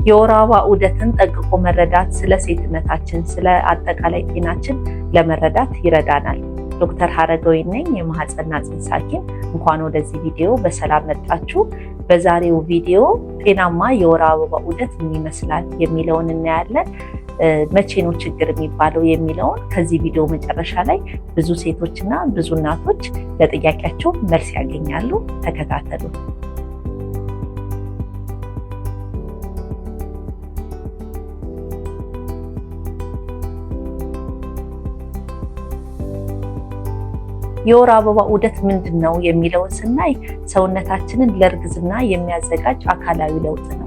የወር አበባ ዑደትን ጠንቅቆ መረዳት ስለ ሴትነታችን፣ ስለ አጠቃላይ ጤናችን ለመረዳት ይረዳናል። ዶክተር ሀረገወይን ነኝ፣ የማህፀንና ጽንስ ሐኪም። እንኳን ወደዚህ ቪዲዮ በሰላም መጣችሁ። በዛሬው ቪዲዮ ጤናማ የወር አበባ ዑደት ምን ይመስላል የሚለውን እናያለን። መቼ ነው ችግር የሚባለው የሚለውን ከዚህ ቪዲዮ መጨረሻ ላይ ብዙ ሴቶችና ብዙ እናቶች ለጥያቄያቸው መልስ ያገኛሉ። ተከታተሉ። የወር አበባ ዑደት ምንድን ነው የሚለውን ስናይ ሰውነታችንን ለእርግዝና የሚያዘጋጅ አካላዊ ለውጥ ነው።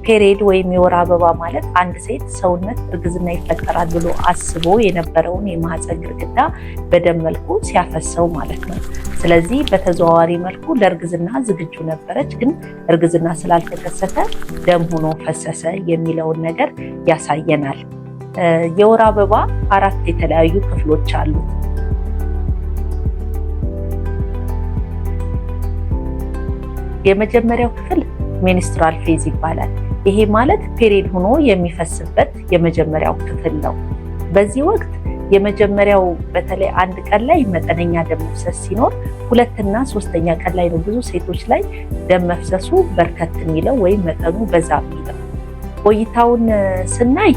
Period ወይም የወር አበባ ማለት አንድ ሴት ሰውነት እርግዝና ይፈጠራል ብሎ አስቦ የነበረውን የማህፀን ግድግዳ በደም መልኩ ሲያፈሰው ማለት ነው። ስለዚህ በተዘዋዋሪ መልኩ ለእርግዝና ዝግጁ ነበረች፣ ግን እርግዝና ስላልተከሰተ ደም ሆኖ ፈሰሰ የሚለውን ነገር ያሳየናል። የወር አበባ አራት የተለያዩ ክፍሎች አሉት። የመጀመሪያው ክፍል menstrual phase ይባላል። ይሄ ማለት period ሆኖ የሚፈስበት የመጀመሪያው ክፍል ነው። በዚህ ወቅት የመጀመሪያው በተለይ አንድ ቀን ላይ መጠነኛ ደም መፍሰስ ሲኖር፣ ሁለትና ሶስተኛ ቀን ላይ ነው ብዙ ሴቶች ላይ ደም መፍሰሱ በርከት የሚለው ወይም መጠኑ በዛ የሚለው። ቆይታውን ስናይ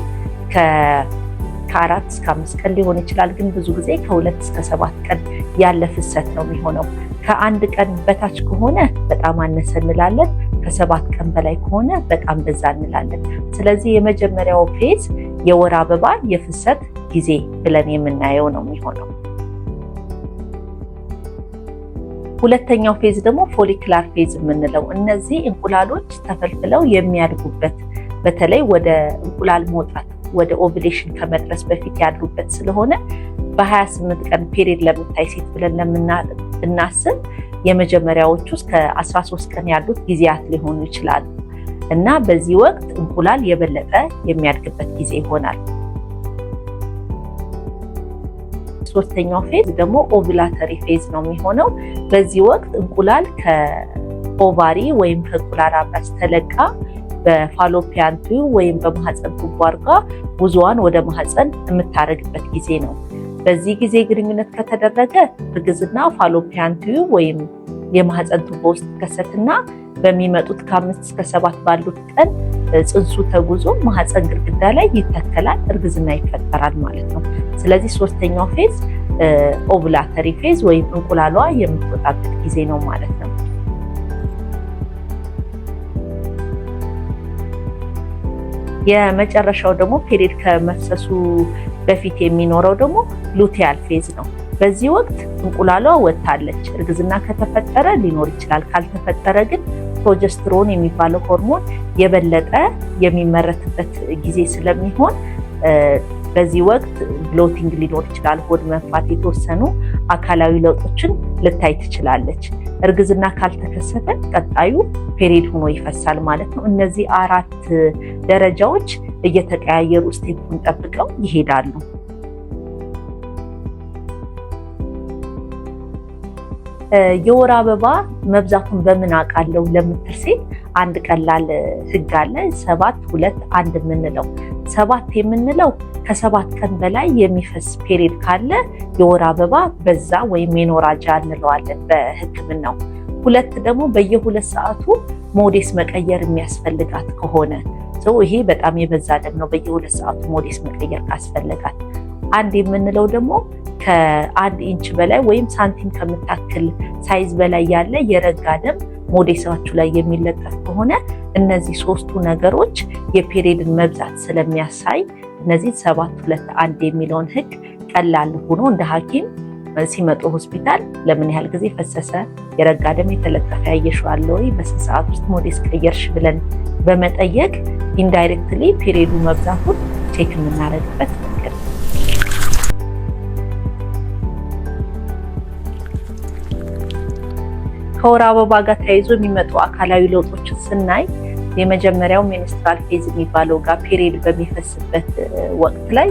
ከ4 እስከ 5 ቀን ሊሆን ይችላል፣ ግን ብዙ ጊዜ ከ2 እስከ 7 ቀን ያለ ፍሰት ነው የሚሆነው። ከአንድ ቀን በታች ከሆነ በጣም አነሰ እንላለን። ከ7 ቀን በላይ ከሆነ በጣም በዛ እንላለን። ስለዚህ የመጀመሪያው phase የወር አበባ የፍሰት ጊዜ ብለን የምናየው ነው የሚሆነው። ሁለተኛው phase ደግሞ follicular phase የምንለው እነዚህ እንቁላሎች ተፈልፍለው የሚያድጉበት፣ በተለይ ወደ እንቁላል መውጣት ወደ ovulation ከመድረስ በፊት ያሉበት ስለሆነ በ28 ቀን period ለምታይ ሴት ብለን ብናስብ የመጀመሪያዎቹ እስከ 13 ቀን ያሉት ጊዜያት ሊሆኑ ይችላሉ እና በዚህ ወቅት እንቁላል የበለጠ የሚያድግበት ጊዜ ይሆናል። ሶስተኛው phase ደግሞ ovulatory phase ነው የሚሆነው። በዚህ ወቅት እንቁላል ከ ovary ወይም ከእንቁላል አምራች ተለቃ በ fallopian tube ወይም በማህፀን ቱቦ አድርጋ ጉዞዋን ወደ ማህፀን የምታደርግበት ጊዜ ነው። በዚህ ጊዜ ግንኙነት ከተደረገ እርግዝና fallopian tube ወይም የማህፀን ቱቦ ውስጥ ይከሰትና በሚመጡት ከ5 እስከ 7 ባሉት ቀን ጽንሱ ተጉዞ ማህፀን ግድግዳ ላይ ይተከላል፣ እርግዝና ይፈጠራል ማለት ነው። ስለዚህ ሶስተኛው phase ovulatory phase ወይም እንቁላሏ የምትወጣበት ጊዜ ነው ማለት ነው። የመጨረሻው ደግሞ period ከመፍሰሱ በፊት የሚኖረው ደግሞ luteal phase ነው። በዚህ ወቅት እንቁላሏ ወጥታለች። እርግዝና ከተፈጠረ ሊኖር ይችላል። ካልተፈጠረ ግን progesterone የሚባለው ሆርሞን የበለጠ የሚመረትበት ጊዜ ስለሚሆን በዚህ ወቅት bloating ሊኖር ይችላል፣ ሆድ መንፋት፣ የተወሰኑ አካላዊ ለውጦችን ልታይ ትችላለች። እርግዝና ካልተከሰተ ቀጣዩ period ሆኖ ይፈሳል ማለት ነው። እነዚህ አራት ደረጃዎች እየተቀያየሩ step ኡን ጠብቀው ይሄዳሉ። የወር አበባ መብዛቱን በምን አውቃለሁ ለምትል ሴት አንድ ቀላል ህግ አለ። 7፣ 2፣ 1 የምንለው። 7 የምንለው ከ7 ቀን በላይ የሚፈስ period ካለ የወር አበባ በዛ ወይም menorrhagia እንለዋለን በሕክምናው። 2 ደግሞ በየሁለት ሰዓቱ ሞዴስ መቀየር የሚያስፈልጋት ከሆነ ይሄ በጣም የበዛ ደም ነው፣ በየሁለት ሰዓቱ ሞዴስ መቀየር ካስፈለጋት። 1 የምንለው ደግሞ ከ1 ኢንች በላይ ወይም ሳንቲም ከምታክል size በላይ ያለ የረጋ ደም ሞዴሳችሁ ላይ የሚለጠፍ ከሆነ እነዚህ ሶስቱ ነገሮች የ period ን መብዛት ስለሚያሳይ እነዚህ 7፣ 2፣ 1 የሚለውን ህግ ቀላል ሆኖ እንደ ሐኪም ሲመጡ ሆስፒታል ለምን ያህል ጊዜ ፈሰሰ፣ የረጋ ደም የተለጠፈ ያየሽው አለ ወይ፣ በስንት ሰዓት ውስጥ ሞዴስ ቀየርሽ ብለን በመጠየቅ indirectly period ኡ መብዛቱን check የምናደርግበት መንገድ ነው። ከወር አበባ ጋር ተያይዞ የሚመጡ አካላዊ ለውጦችን ስናይ የመጀመሪያው menstrual phase የሚባለው ጋር period በሚፈስበት ወቅት ላይ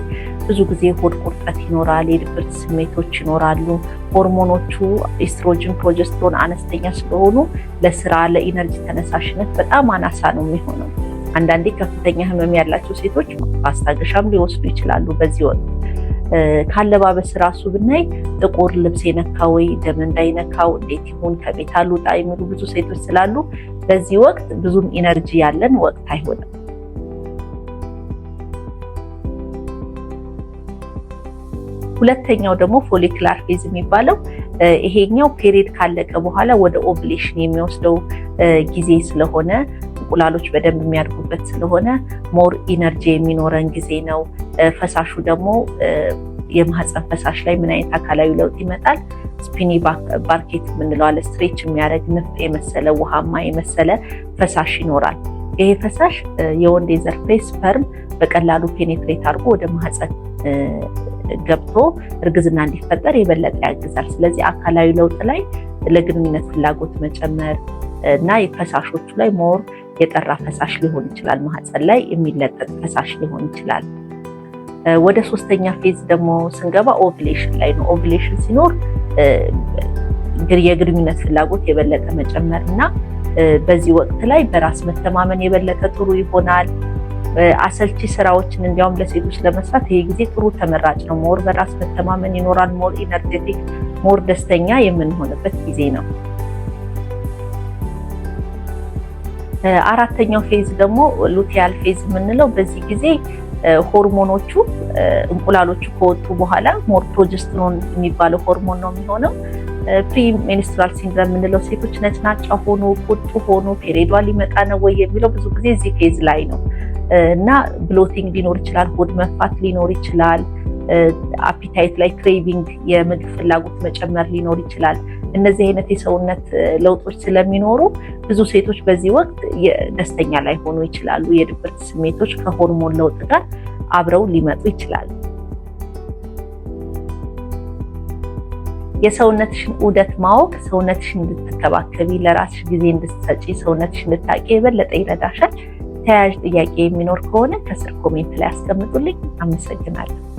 ብዙ ጊዜ ሆድ ቁርጠት ይኖራል፣ የድብርት ስሜቶች ይኖራሉ። ሆርሞኖቹ estrogen፣ progesterone አነስተኛ ስለሆኑ ለስራ ለ energy ተነሳሽነት በጣም አናሳ ነው የሚሆነው። አንዳንዴ ከፍተኛ ህመም ያላቸው ሴቶች ማስታገሻም ሊወስዱ ይችላሉ። በዚህ ወቅት ካለባበስ ራሱ ብናይ ጥቁር ልብስ የነካ ወይ ደም እንዳይነካው እንዴት ይሁን ከቤት አልውጣ የሚሉ ብዙ ሴቶች ስላሉ በዚህ ወቅት ብዙም energy ያለን ወቅት አይሆንም። ሁለተኛው ደግሞ follicular phase የሚባለው ይሄኛው period ካለቀ በኋላ ወደ ovulation የሚወስደው ጊዜ ስለሆነ እንቁላሎች በደንብ የሚያድጉበት ስለሆነ more energy የሚኖረን ጊዜ ነው። ፈሳሹ ደግሞ የማህፀን ፈሳሽ ላይ ምን አይነት አካላዊ ለውጥ ይመጣል? Spiny bacchette የምንለው አለ። Stretch የሚያደርግ ንፍጥ የመሰለ ውሃማ የመሰለ ፈሳሽ ይኖራል። ይሄ ፈሳሽ የወንድ የዘር ፍሬ sperm በቀላሉ penetrate አድርጎ ወደ ማህፀን ገብቶ እርግዝና እንዲፈጠር የበለጠ ያግዛል። ስለዚህ አካላዊ ለውጥ ላይ ለግንኙነት ፍላጎት መጨመር እና የፈሳሾቹ ላይ more የጠራ ፈሳሽ ሊሆን ይችላል፣ ማህፀን ላይ የሚለጠጥ ፈሳሽ ሊሆን ይችላል። ወደ ሶስተኛ phase ደግሞ ስንገባ ovulation ላይ ነው። Ovulation ሲኖር የግንኙነት ፍላጎት የበለጠ መጨመር እና በዚህ ወቅት ላይ በራስ መተማመን የበለጠ ጥሩ ይሆናል። አሰልቺ ስራዎችን እንዲያውም ለሴቶች ለመስራት ይሄ ጊዜ ጥሩ ተመራጭ ነው። More በራስ መተማመን ይኖራል። More energetic፣ more ደስተኛ የምንሆንበት ጊዜ ነው። አራተኛው phase ደግሞ luteal phase የምንለው በዚህ ጊዜ ሆርሞኖቹ እንቁላሎቹ ከወጡ በኋላ more progesterone የሚባለው ሆርሞን ነው የሚሆነው። Premenstrual syndrome የምንለው ሴቶች ነጭናጫ ሆኖ ቁጡ ሆኖ period ዋ ሊመጣ ነው ወይ የሚለው ብዙ ጊዜ እዚህ phase ላይ ነው እና bloating ሊኖር ይችላል፣ ሆድ መፋት ሊኖር ይችላል፣ appetite ላይ craving የምግብ ፍላጎት መጨመር ሊኖር ይችላል። እነዚህ አይነት የሰውነት ለውጦች ስለሚኖሩ ብዙ ሴቶች በዚህ ወቅት ደስተኛ ላይሆኑ ይችላሉ። የድብርት ስሜቶች ከሆርሞን ለውጥ ጋር አብረው ሊመጡ ይችላሉ። የሰውነትሽን ዑደት ማወቅ ሰውነትሽን እንድትከባከቢ፣ ለራስሽ ጊዜ እንድትሰጪ፣ ሰውነትሽን እንድታቂ የበለጠ ይረዳሻል። ተያያዥ ጥያቄ የሚኖር ከሆነ ከስር comment ላይ አስቀምጡልኝ። አመሰግናለሁ።